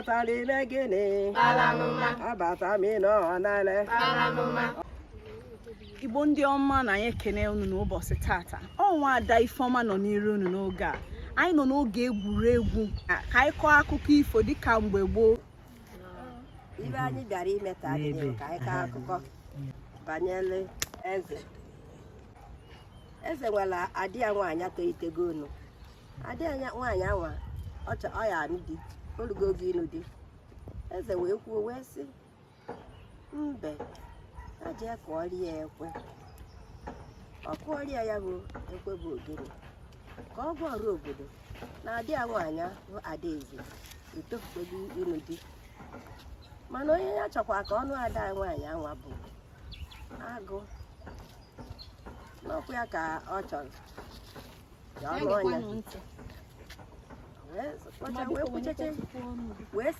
Batara ime gịnị? Abata m ịnọ nale. Igbo ndị ọma, na anyị ekene unu n'ụbọchị tata. Ọ nwa ada Ifeọma nọ n'iru unu n'oge a. Anyị nọ n'oge egwuregwu ka anyị kọọ akụkọ ifo dịka mgbe gboo. Ibe anyị bịara ime taa dị ka anyị kọọ akụkọ banyere eze. Eze nwere adị ya nwaanyị tolitego unu. Adị ya nwaanyị anwa ọ ya anụ di, olugo oge ịnụ di. Eze wee kwuo, wee sị mbe ha jee kụọrọ ya ekwe. Ọ kụọrọ ya, ya bụ ekwe bụ ogene, ka ọ gwa ọrụ obodo na adị ya nwaanyị bụ Adaeze etofutego ịnụ di. Mana onye ya chọkwa ka ọnụ ada ya nwaanyị anwa bụ agụ n'ọkwa ya ka ọ chọrọ ka ọ nụọ ya. Wee kpọcha, wee kwucheche, wee